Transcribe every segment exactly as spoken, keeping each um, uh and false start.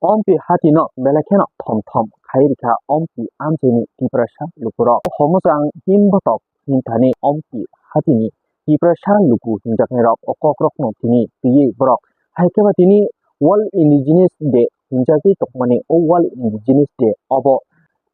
Ompi hatino belai kheno thom thom khai rikha ompi amchaini Tiprasa lukurok. Homochang himbotok hinthani ompi hatini Tiprasa luku hinjaknairok o kokrokno tini twiwi borok. Hai khe ba tini World Indigenous Day hinjagwi tongmani, o World Indigenous Day obo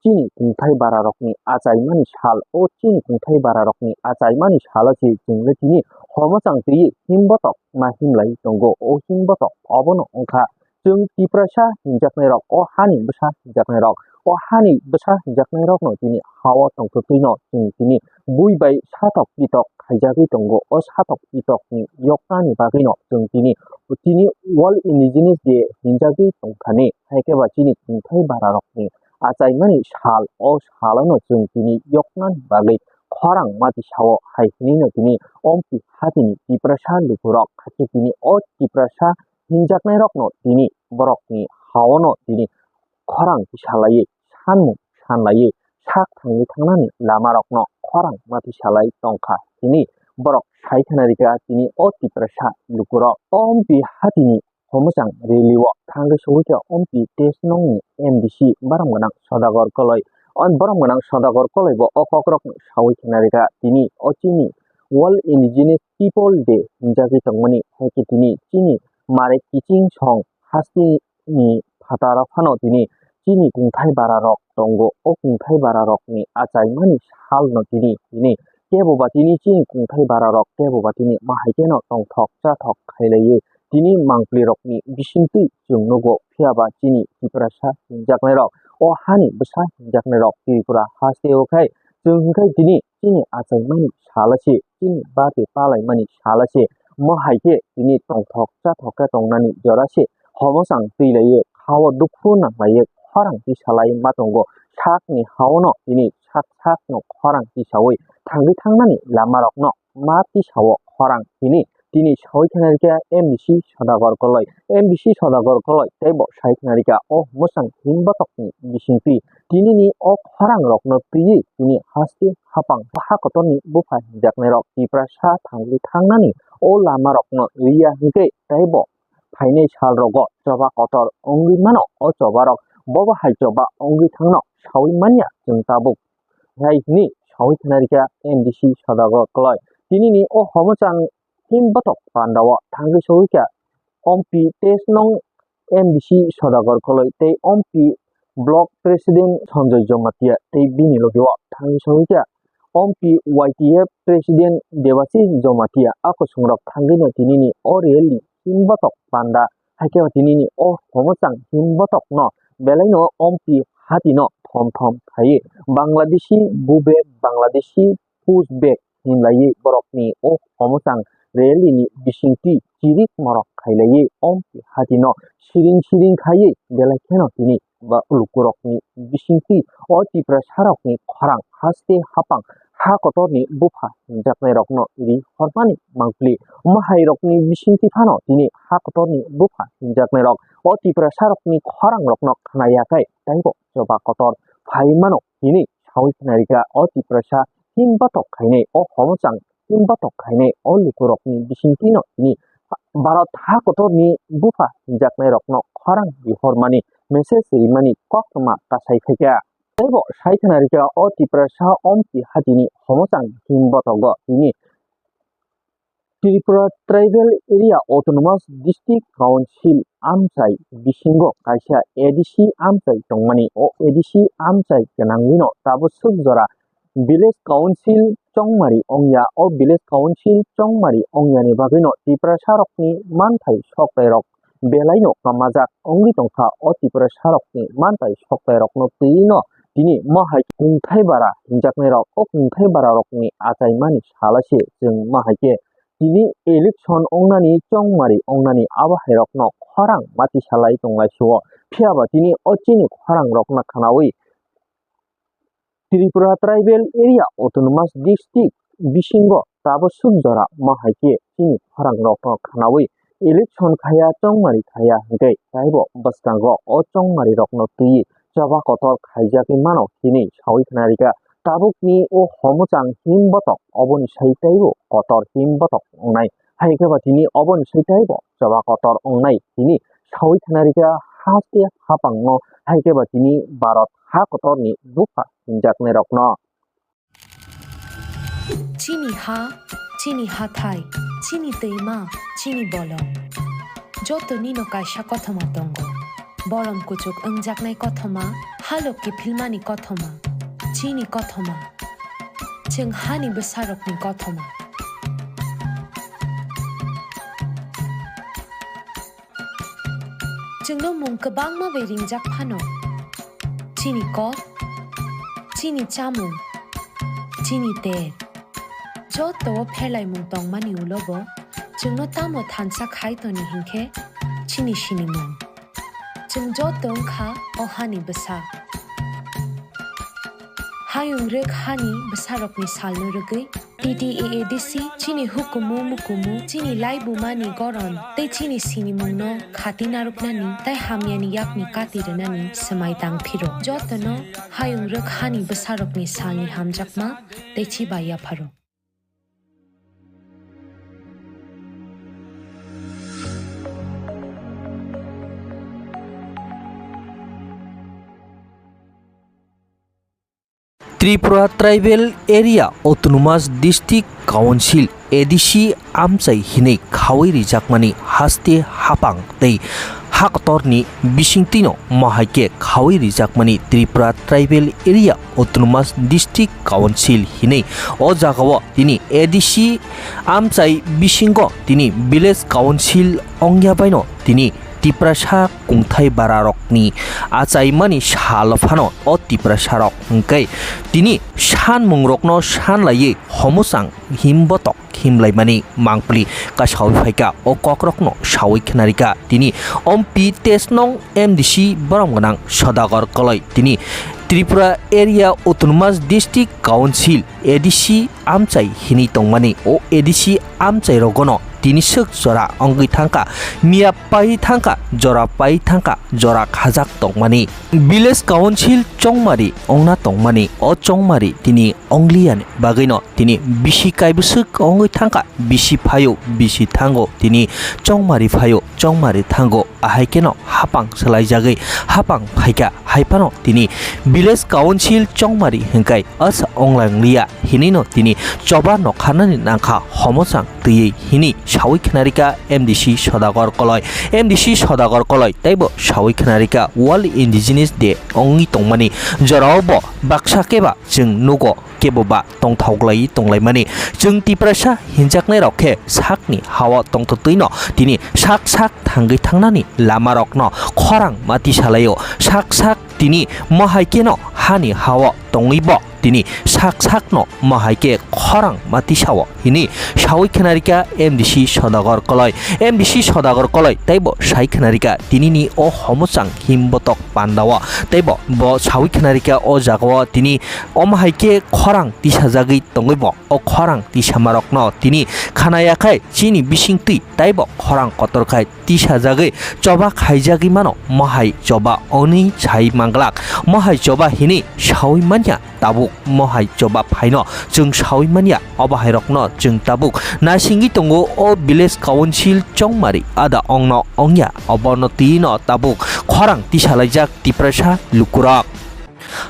chini kungthai bararokni achaimani sal, o chini kungthai bararokni achaimani salo se chwngno tini homochang twiwi himbotok ma himlai tongo. O himbotok obono wngkha chwng Tiprasa hinjaknairok, o hani bwsa hinjaknairok, o hani bwsa hinjaknairokno tini hao tongthwtwino chwng tini bui bai satok pitok khaijagwi tongo. O satok pitokni yoknani bagwino chwng tini, tini World Indigenous Day hinjagwi tongthani, hai khe ba chini kungthai bararokni achaimani sal, o salono chwng tini yoknani bagwi khorang mati sao, hai hinino tini ompi hatini Tiprasa lukurok hakhe tini o Tiprasa hinjaknairokno tini borokni haono tini khorang tisalaiwi sanmung sanlaiwi sak thangwi thangnani lamarokno khorang mati salai tongkha hini borok sai khna rikha tini o Tiprasa lukurok. O ompi hatini homochang rally o thangwi sogwi kha ompi test nongni M D C borom gwnang Sodagar Koloi. O borom gwnang Sodagar Koloi bo o kokrokno sawi khna rikha tini o chini World Indigenous People Day hinjagwi tongmani, hai khe tini chini mare kiching song haste ni phataro phano tini chini kungthai bararok tongo. O kungthai bararokni achaimani salno tini, tini kebo ba tini chini kungthai bararok kebo ba tini mahai kheno tongthok chathok khailaiwi tini mangpilirokni bisingtwi chwng nugo. Phiya ba chini Tiprasa hinjaknairok, o hani bwsa hinjaknairok Tripura hasteo khai chwng hwnkhe tini chini achaimani salo se, chini bati palaimani salo se, mo hai khe tini tongthok chathok khe tongnani jora se, homochang twilaiwi hao dukhu nanglaiwi khorang tisalai ma tongo. Sakni haono tini sak sakno khorang tisawi thangwi thangnani lamarokno ma tisao khorang tini, tini sawi khna rikha M D C Sodagar Koloi. M D C Sodagar Koloi teibo sai khna rikha o mwsang himbothokni bisingtwi tinini o khorang rokno twiwi tini haste hapang ha kotorni bupha hinjaknairok Tiprasa thangwi thangnani o lamarokno riya hwnkhe teibo phainai salrogo choba kotor wngwi mano. O chobarok bobo hai choba wngwi thangno sawi manya chwng tabuk. Hai hwnwi sawi khna rikha M D C Sodagar Koloi. Tinini o homochang himbothok pandao thangwi sawi kha ompi test nong M D C Sodagar Koloi tei ompi block president Sanjoy Jomatia tei bini logio thangwi sawi kha ompi Y T F president Debashish Jomatia. A kusungrok thangwino tinini o rally himbothok panda, hai khe tinini o homochang himbothokno belaino ompi hatino thom thom khaiwi Bangladeshi bubek, Bangladeshi pushback hinlaiwi borokni o homochang rally ni bisingtwi chirik morok khailaiwi ompi hatino siring siring khaiwi belai kheno tini ba lukurokni bisingtwi o Tiprasarokni khorang haste hapang ha kotorni bupha hinjaknairokno ri hormani mangpili. Omo hairokni bisingtwi phano tini ha kotorni bupha hinjaknairok o Tiprasarokni khorangrokno khna ya khe teibo choba kotor phai mano hini sawi khna rikha o Tiprasa himbothok khainai o homochang himbothok khainai o lukurokni bisingtwino tini Bharat ha kotorni bupha hinjaknairokno khorang rihormani message rimani koktwma kasai khaikha. Teibo sai khna rikha o Tiprasa ompi hatini homochang himbotogo tini Tripura Tribal Area Autonomous District Council amchai bisingo kaisa A D C amchai tongmani. O A D C amchai gwnangwino tabuk swk jora Village Council chongmari ongya. O Village Council chongmari ongyani bagwino Tiprasarokni manthai soktairok belaino kamajak wngwi tongkha. O Tiprasarokni manthai soktairokno twino tini mohai kungthai bara hinjaknairok, o kungthai bararokni achaimani salo se chwng mohai khe tini election ongnani, chongmari ongnani abo hairokno khorang mati salai tonglai suo. Phiya ba tini o chini khorangrokno khnaui Tripura Tribal Area Autonomous District bisingo tabuk swk jora ma hai khe chini khorang rokno khnaui election khaya chongmari khaya hwnkhe taibo bwskango o chongmari rokno twiwi choba kotor khaijagwi mano hinwi saui khna rikha. Tabukni o homochang himbotok oboni sai taibo kotor himbotok wngnai, hai khe ba tini oboni sai taibo choba kotor wngnai hinwi saui khna rikha. haste hapangno, hai khe ba tini Bharat ha kotorni bupha hinjaknairokno. Chini ha, chini hathai, chini twima, chini bolong. Jotonino kaisa kothoma tongo. Borom kuchuk wngjaknai kothoma, halok kiphilmani kothoma, chini kothoma. Chwng hani bwsarokni kothoma. Chwngno mung kwbangma bai ringjak phano. Chini kok, chini chamung, chini ter. Joto o pherlaimung tongmani ulo bo chwngno tamo thansa khai toni hinkhe chini sinimung. Chwng joto wngkha o hani bwsa. Hayung rwk hani bwsarokni salno rwgwi T T A A D C chini hukumu mukumu, chini laibumani goron tei chini sinimungno khati narwknani tei hamyani yakni kati rwnani swmai tang phiro. Jotono hayung rwk hani bwsarokni salni hamjakma tei chiba yapharo. Tripura Tribal Area Autonomous District Council, A D C, amchai hinwi khaui rijakmani haste hapang tei hakotorni bisingtwino mahaikhe khaui rijakmani Tripura Tribal Area Autonomous District Council hinwi o jagao tini A D C amchai bisingo tini Village Council ongya baino tini Tiprasa kungthai bararokni achaimani sal phano o Tiprasarok hwnkhe tini sanmungrokno sanlaiwi homochang himbotok himlaimani mangpili kasaui phaikha. O kokrokno saui khnarikha tini ompi tesnong M D C borom gwnang Sodagar Koloi tini Tripura Area Autonomous District Council, A D C, amchai hinwi tongmani. O A D C amchai rogono tini swk jora wngwi thangkha, miya pai thangkha, jora pai thangkha, jora khajak tongmani. Village Council chongmari ongna tongmani, o chongmari tini ongliyani bagwino tini bisi kaibwswk wngwi thangkha, bisi phaio, bisi thango, tini chongmari phaio, chongmari thango, ahai kheno hapang swlaijagwi hapang phaikha, hai phano tini Village Council chongmari hwnkhe asa onglangliya hinwino tini choba nokharnani nangkha homochang twiwi hinwi saui khnarikha M D C Sodagar Koloi. M D C Sodagar Koloi teibo saui khnarikha World Indigenous Day wngwi tongmani jorao bo baksa keba chwng nugo. Kebo ba tongthok lai tonglaimani. Chwng Tiprasa hinjaknai rok khe sakni hao tongtwtwino tini sak sak thangwi thangnani lama rokno khorang ma tisalaio. Sak sak tini mahaikeno hani hao tongwi bo tini sak sakno mahaike khorang ma tisao hini saui khnarikha M D C Sodagar Koloi. M D C Sodagar Koloi teibo sai khnarikha tinini o homochang himbotok pandao teibo bo saui khnarikha o jagao tini omo hai khe khorang tisajagwi tongwi bo o khorang tisamarokno tini khanaya khai chini bisingtwi teibo khorang kotor khai tisajagwi choba khaijagwi mano. Mohai choba oni sai manglak, mohai choba hini saui manya tabuk, mohai choba phaino chwng saui manya. Obo hairokno chwng tabuk naisingwi tongo o village council chongmari ada ongno ongya, obono twino tabuk khorang tisalaijak Tiprasa lukurok.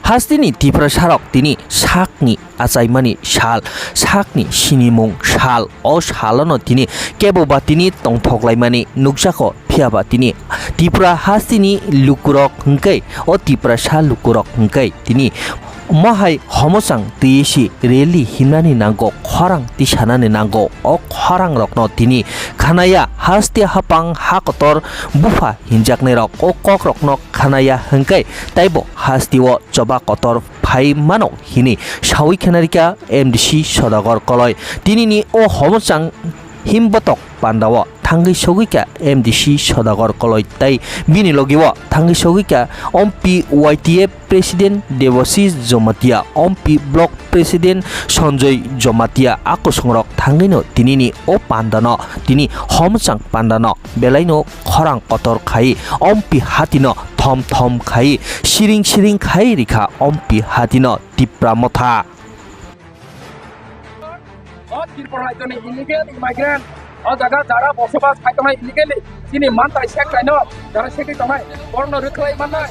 Hasteni Tiprasarok tini sakni achaimani sal, sakni sinimung sal, o salono tini kebo ba tini tongthok laimani nukjago, phiya ba tini Tripura hasteni lukurok hwnkhe, o Tiprasa lukurok hwnkhe tini mohai homochang twi si rally himnani nango, khorang tisanani nango, o khorang rokno tini khanaya haste hapang ha kotor bupha hinjaknai rok o kok rokno khanaya hwnkhe taibo hasteo choba kotor phai mano hini saui khenarikha M D C Sodagar Koloi. Tinini o homochang himbotok pandao thangwi sogwikha M D C Sodagar Koloi tei bini logio thangwi sogwikha ompi Y T F President Debashis Jomatia, ompi Block President Sanjoy Jomatia, a kosongrok thangwino tinini o pandano, tini homochang pandano belaino khorang kotor khai, ompi hatino thom thom khai, siring siring khai rikha ompi hatino Tipra Motha. All Tripura Rajyoni illegal immigrant O jaga jara bosobas khai tongnai illegally, chini mantai sek kaino jara segwi tongnai, borokno rwkhlai mannai.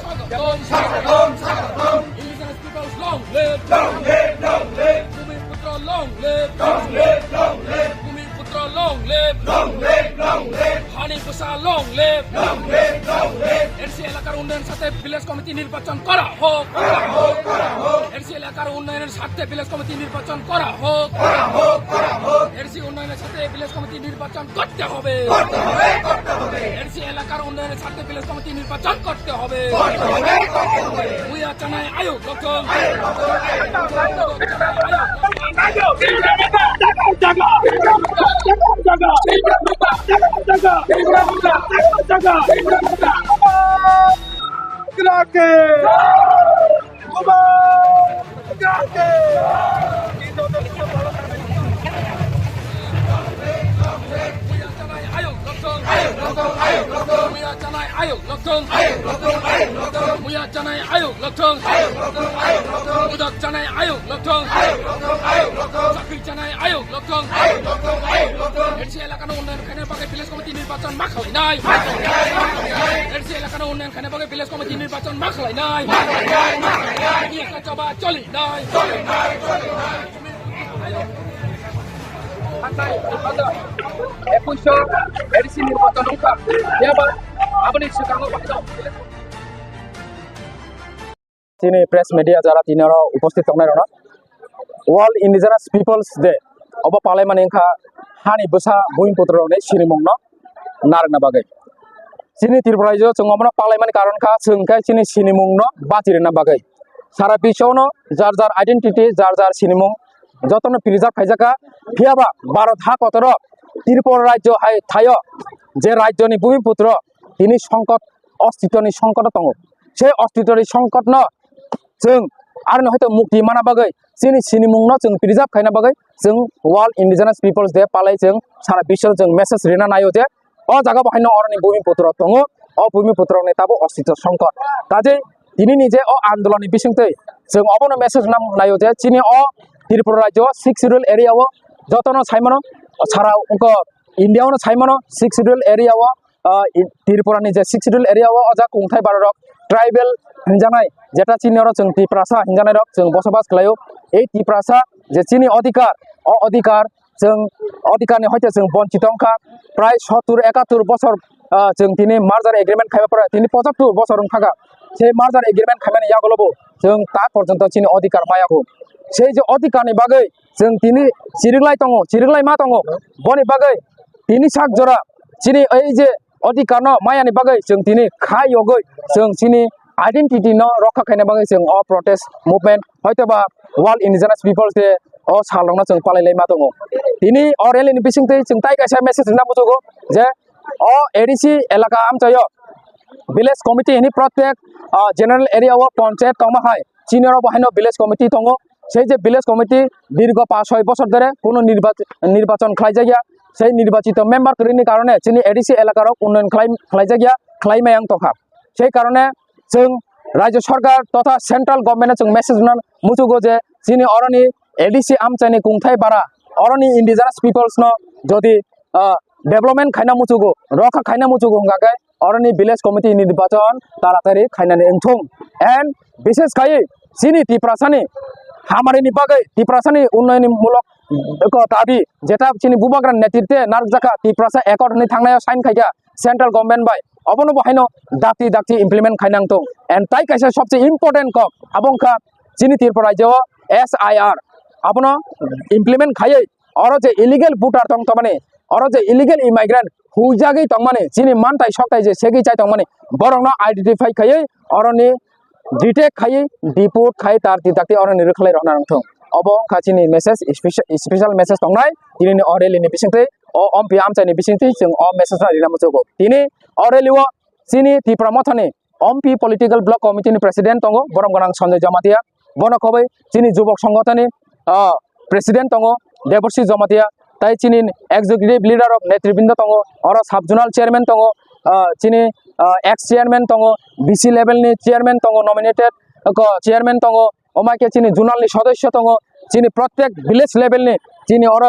Indigenous peoples long live! Long live, long live! Bhumiputro long live! Long live, long live! Bhumiputro long live! Long live, long live! Hani bwsa long live! Long live, long live! ADC এলাকার উন্নয়ন স্বার্থে village committee নির্বাচন করা হোক! করা হোক, করা হোক! এডিসি এলাকার উন্নয়নের স্বার্থে ভিলেজ কমিটি নির্বাচন করা হোক! করা হোক, করা হোক! এডিসি উন্নয়নের স্বার্থে ভিলেজ কমিটি নির্বাচন করতে হবে! করতে হবে, করতে হবে! এডিসি এলাকার উন্নয়নের স্বার্থে ভিলেজ কমিটি নির্বাচন করতে হবে! করতে হবে, করতে হবে! ভূঁইয়া চানাই আয়ুক লক্ষণ! আয়ুক লক্ষণ, আয়ুক লক্ষণ! ভূঁইয়া চানাই আয়ুক লক্ষণ! Muya chanai ayuk lokthong. Muya chanai ayuk lokthong. Mudak chanai ayuk lokthong. Chakri chanai ayuk lokthong. N C elakano unnayon khaina bagwi village committee nirbachon ma khlainai. N C elakano unnayon khaina bagwi village committee nirbachon ma khlainai. Bini kha choba cholinai. Ekuish A D C nirbachon wngkha. Phiya ba aboni swkango baino. Chini press media jara tini oro uposthit tongnai rokno World Indigenous Peoples Day obo palaimani wngkha hani bwsa buimputro rokni sinimungno narwkna bagwi. Chini Tripura rajyo chwng omono palaimani karon kha chwng khe chini sinimungno bachi rwna bagwi. Sara biswno jar jar identity, jar jar sinimung jotono preserve khaijak kha. Phiya ba Bharat ha kotoro Tripura rajyo hai thaio je rajyoni bumiputro tini songkot, ostitoni songkoto tongo. Se ostitoni songkotno chwng aroni hoito mukti mana bagwi, chini sinimungno chwng preserve khaina bagwi chwng World Indigenous Peoples Day palai chwng sara biswno chwng message rina naio je o jaga bo haino oroni bumiputro tongo, o bumiputroni tabuk ostito songkot. Kaje tinini je o andolonni bisingtwi chwng obono message nam naio je chini o Tripura rajyo sixth schedule area o jotono saimano sara wngkha India ono saimano sixth schedule area o, ah, i-, Tripura ni je sixth schedule area o, o jak kungthai bara rok tribal hinjanai, jeta chini oro chwng Tiprasa hinjanai rok chwng bosobas khlaio. Ei Tiprasa je chini odhikar, o odhikar chwng odhikar ni hoite chwng bonchito wngkha prai sottur ekattur bosor, ah, chwng tini merger agreement khaiba pore tini pochattur bosor wngkha kha. Sei merger agreement khaimani yagulo bo chwng tak porjonto chini odhikar maya kho. Sei je odhikar ni bagwi chwng tini chiriklai tongo, chiriklai ma tongo. Boni bagwi tini sak jora chini ei je odhikar no mayani bagwi chwng tini khai yogwi chwng chini identity no rokha khaina bagwi chwng o protest movement hoitoba World Indigenous Peoples Day o sal rokno chwng palai lai ma tongo. Tini o rally ni bisingtwi chwng tai kaisa message rwna muchugo je o A D C elaka amchaio village committee hini protek, ah, general area o ponchayat tongma hai chini oro bo haino village committee tongo. Sei je village committee dirgo paanch soi bosor dhore kuno nirba-, nirbachon khlaijakya. Sei nirbachito member kwrwini karone chini A D C elaka rok unnayon khlai, khlaijakya, khlai mayang tongkha. Sei karone chwng rajyo sarkar totha central government no chwng message rwna muchugo je chini oroni A D C amchaini kungthai bara oroni indigenous peoples no jodi, ah, development khaina muchugo, rokha khaina muchugo hwnkha khe oroni village committee nirbachon taratari khainani wngthung. And bishes khai chini Tiprasani hamarini bagwi, Tiprasani unnayonni mulok ko dabi jeta chini bubagra netritwe narwkjakha, Tiprasa Accord hwnwi thangnaio sign khaikha central government bai, obono bo haino dakti dakti implement khainang thung. And tai kaisa sobse important kok abo wngkha chini Tripura rajyo S I R abono implement khaiwi oro je illegal voter tong tongmani, oro je illegal immigrant huijagwi tongmani, chini mantai soktai je segwi chai tongmani, borokno identify khaiwi oroni detect khaiwi deport khai tar ti dakti oroni rwkhlai rokna nangthung. Obo wngkha chini message, special, special message tongnai tinini o rally ni bisingtwi, o ompi amchaini bisingtwi chwng o message no rina muchugo. Tini o rally o chini Tipra Mothani Ompi Political Block Committee ni President tongo, borom gwnang Sanjay Jamatia. Bono khobwi chini Jubok Songotoni, ah, President tongo, Deborsi Jamatia. Tai chini Executive Leader of Netribrinda tongo, oro Sub Zonal Chairman tongo, ah, chini, ah, Ex Chairman tongo, B C level ni Chairman tongo, nominated ko Chairman tongo, omai khe chini Zonal ni sodosyo tongo, chini protek village level ni chini oro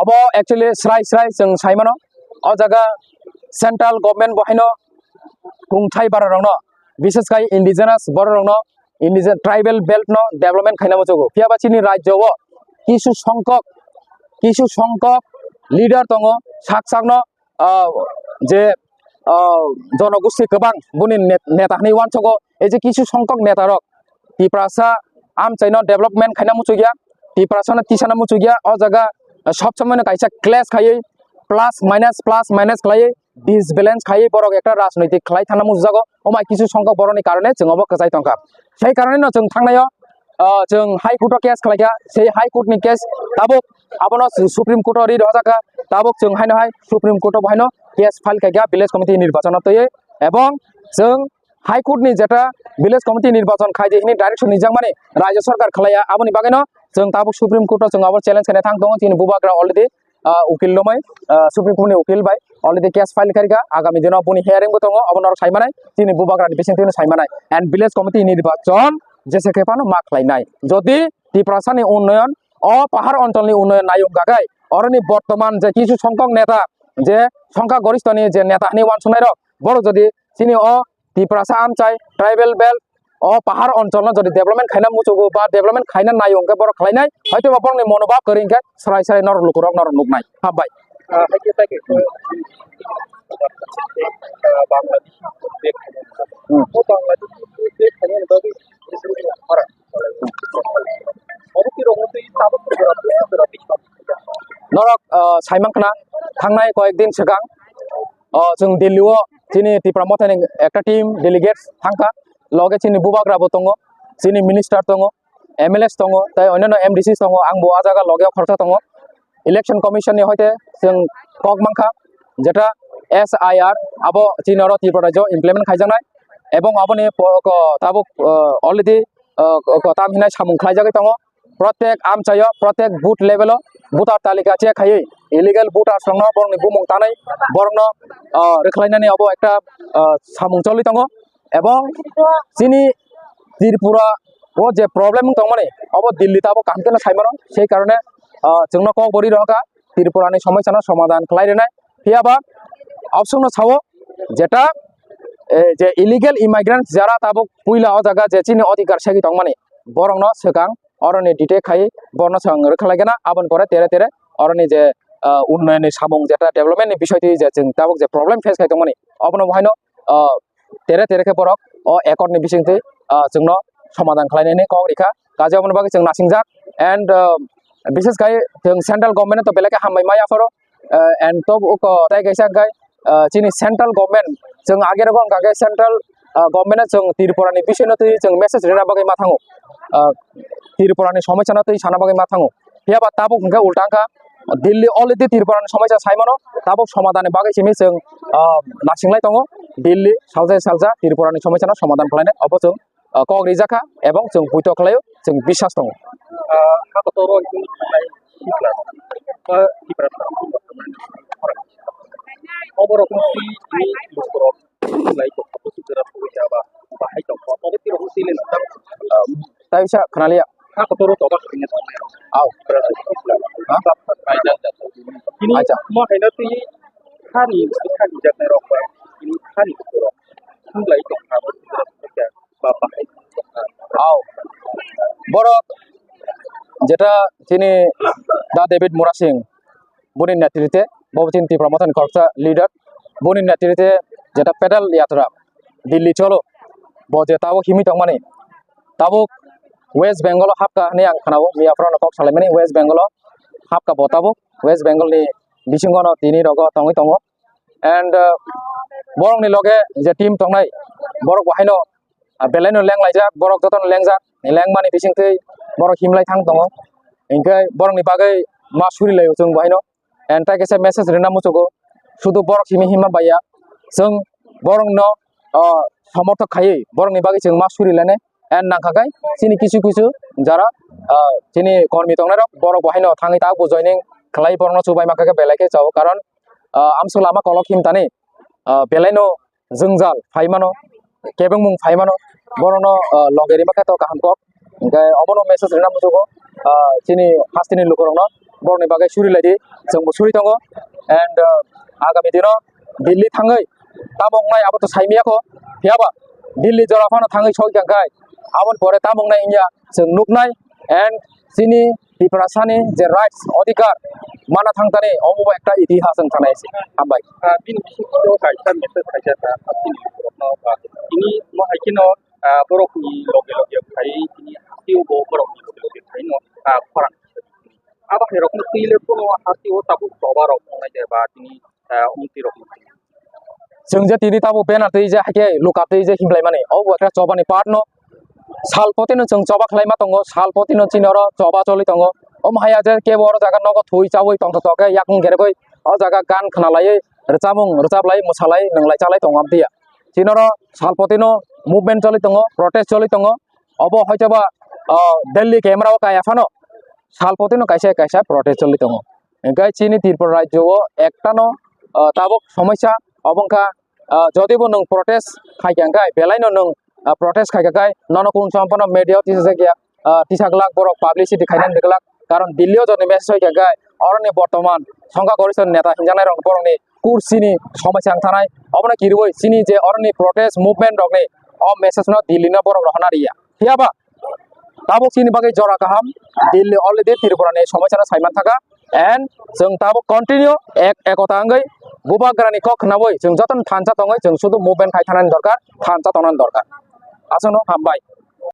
Obo actually srai srai chwng sai mano. O jaga central government bo haino kungthai bara rokno, bises khai indigenous borok rokno, indigenous tribal belt no development khaina muchugo. Phiya ba chini rajyo o kisu songkok, kisu songkok leader tongo, sak sakno, ah, je, ah, jonogosti kwbang boni net-, neta hinwi uansogo. Ei je kisu songkok neta rok Tiprasa amchaino development khaina muchukya, Tiprasano tisana muchukya, o jaga, ah, sob somoino kaisa clash khaiwi plus minus, plus minus khlaiwi disbalance khaiwi borok ekta rajnoitik khlai thangna muchukjago. Omai kisu songkok borokni karone chwng obo kwchai tongkha. Sei karoneno chwng thangnaio, ah, chwng High Court o case khlaikha. Sei High Court ni case tabuk abono Supreme Court o ri rwjakha. Tabuk chwng haino hai Supreme Court o bo haino case file khaikha village committee nirbachon o twiwi, ebong chwng High Court ni jeta village committee nirbachon khai di hini direction rijak mani rajya sarkar khlaiya, aboni bagwino chwng tabuk Supreme Court o chwng abo challenge khaina thang tongo. Chini bubagra already, ah, ukil romai, ah, Supreme Court ni ukil bai already case file khairikha. Agami dino boni hearing bo tongo, abo norok sai manai, chini bubagra ni bising twino sai manai. And village committee nirbachon jese khe phano ma khlainai. Jodi Tiprasa ni unnoyon, o pahar onchol ni unnoyon nayung gagai, oroni bortoman je kisu songkok neta, je songkha gorishtho ni je neta hinwi uansuknai rok, borok jodi chini o Tiprasa amchai tribal belt o pahar onchol no jodi development khaina muchugo ba development khaina nai hwnkhe borok khlainai, hoito ba borokni monobhab kwrwi hwnkhe srai srai norok lukurok norok nuknai. Hambai. Ah, hai khe tai khe, ah, Bangladesh ni bek khainani bagwi. Hmm. O Bangladesh ni bek khainani bagwi Israel ni khorang. Obo twi rok twi tabuk twi rok twi rok twi rok. Norok, ah, saimang khna thangnai koyek din swkang. O, chwng Delhi o chini Tipra Mothani ekta team delegates thangkha, loge chini bubagra bo tongo, chini minister tongo, M L As tongo, tei onyono M D Cs tongo, ang bo ah jaga loge o khoroksa tongo. Election Commission ni hoite chwng kok mankha, jeta S I R abo chini oro Tripura rajyo implement khaijaknai, ebong aboni po-, ko-, tabuk, o, already, o, ko-, ko-, tam hinai samung khlaijagwi tongo. Protek amchaio, protek booth level o voter talika check khaiwi illegal voters rokno borokni bumung tanwi borokno, ah, rwkhlainani obo ekta, ah, samung choli tongo. Ebong chini Tripura o je problem wng tongmani obo Delhi tabuk kaham kheno sai mano, sei karone, ah, chwngno kok bori rohorkha Tripura ni somosya no somadhan khlai rwnai. Phiya ba option no sao jeta, eh, je illegal immigrants jara tabuk puila o jaga je chini odhikar segwi tongmani borokno swkang oroni detect khai borno swkang rwkha lai gana, aboni pore tere tere oroni je, ah, unnayonni samung jeta development ni bisoi twi je chwng tabuk je problem face khai tongmani obono bo haino, ah, tere tere khe borok o accord ni bisingtwi, ah, chwngno somadhan khlainani kok rikha. Kaje aboni bagwi chwng nasingjak and, ah, bises khai chwng central government to belai khe hambai maya phoro, ah, and to uko tai kaisa khai, ah, chini central government chwng age rogo wngkha khe central, ah, government no chwng Tripura ni bisingno twi chwng message rwna bagwi ma thango, ah, Tripura ni somosya no twi sana bagwi ma thango. Phiya ba tabuk hwnkhe ulta wngkha, Delhi already Tripura ni somosya sai mano, tabuk somadhan ni bagwi simi chwng, ah, nasinglai tongo. Delhi salsa salsa Tripura ni somosya no somadhan khlainai obo chwng, ah, kok rijak kha ebong chwng puito khlaio, chwng biswas tongo. Ah, ha kotor o chwng thangnai sikla, ah, Tripura obo rok no twi twi lukurok lai tongkha, busu jora phuwi ya ba, bahai tongkha, obo twi rok no twi le nang. Taisa khwnaliya. Ha kotor o toba khwlai tongmani rok. Au. Tripura sikla. Ha? Kini acha. Mo haino twi hani, hani jaknai rok ba, tini hani lukurok. Thumlai tongkha, busu jora phuwi ya. Au. Borok jeta chini Da David Murasing, boni netrite, bo chini Tipra Mothani khoroksa leader, boni netrite jeta pedal yatra Delhi cholo, bo je tabuk himwi tongmani, tabuk West Bengal o hapkha hinwi ang khwnao, miya phano kok salaimani West Bengal o hapka bo tabuk West Bengal ni bisingo no tini rogo tongwi tongo. And, uh, borokni loge je team tongnai, borok bo haino, uh, belai no lenglaijak, borok jotono lengjak, lengmani bisingtwi borok himlai thang tongo. Hinkhe borokni bagwi ma suri laio chwng bo haino. And tai kaisa message rwna muchugo, sudu borok simi himma baiya, chwng borokno, uh, somorthok khaiwi borokni bagwi chwng ma suri lainai. And nangkha khe chini kisu kisu jara, ah, chini kormi tongnai rok, borok bo haino thangwi tabuk bo joining khlai, borokno chubai mankha khe belai khe chao, karon, ah, amswk lama kolok himtani, ah, belai no jwngjal phai mano, kebengmung phai mano, borokno, ah, loge rima khe to kaham kok. Hinkhe obono message rwna muchugo, ah, chini hasteni lukurokno, borokni bagwi suri laidi, chwngbo suri tongo. And, ah, agami dino Delhi thangwi tamo wngnai abo to saimiyakho, phiyaba Delhi jora phano thangwi soi kha khai, aboni pore tamo wngnai wngya chwng nuknai. And chini Tiprasani je rights, odhikar mana thangtani, omo bo ekta itihas wng thanai se. Hambai. Ah, bini bisingtwi kaisa message khaijak kha, ah, chini borokno, ah, tini mo hai kheno, ah, borokni loge loge khai tini hasteo bo borokni loge loge khaino, ah, khorang. Abo hai rokno twi le bono hasteo tabuk choba rok wngnai de ba tini, ah, omtwi rok. Chwng je tini tabuk banner twi je haikhe luka twi je himlai mani, obo ekta chobani part no. Sal potino chwng choba khlai ma tongo, sal potino chini oro choba choli tongo. Omo haiya je kebo oro jaga nogo thwi chawi tongthotok khe yakung gergoi o jaga gan khna laiwi rwchabung rwchap lai, mwsa lai, nwnglai chalai tongo amtwiya. Chini oro sal potino movement choli tongo, protest choli tongo. Obo hoitoba, ah, Delhi camera o kaya phano sal potino kaisa kaisa protest choli tongo. Hinkhe chini Tripura rajyo o ektano, ah, tabuk somosya obo wngkha, ah, jodi bo nwng protest khai kha hinkhe, belai no nwng, ah, protest khai kha khai nono kung chong phano media o tisa jak ya, ah, tisa glak borok publicity khainani glak, karon Delhi o jodi message soi kha khai oroni bortoman songkha gorisa neta hinjaknai rok borokni kursini somosya wng thanai, obono kiriwi chini je oroni protest movement rokni o message no Delhi no borok rohorna riya. Phiyaba tabuk chini bagwi jora kaham, Delhi already Tripura ni somosya no saiman thaka, and chwng tabuk continue ek ekota wngwi bubagrani kok khnawi chwng jotono thansa tongwi chwng sudu movement khai thanani dorkar, thansa tongnani dorkar. Aswkno hambai.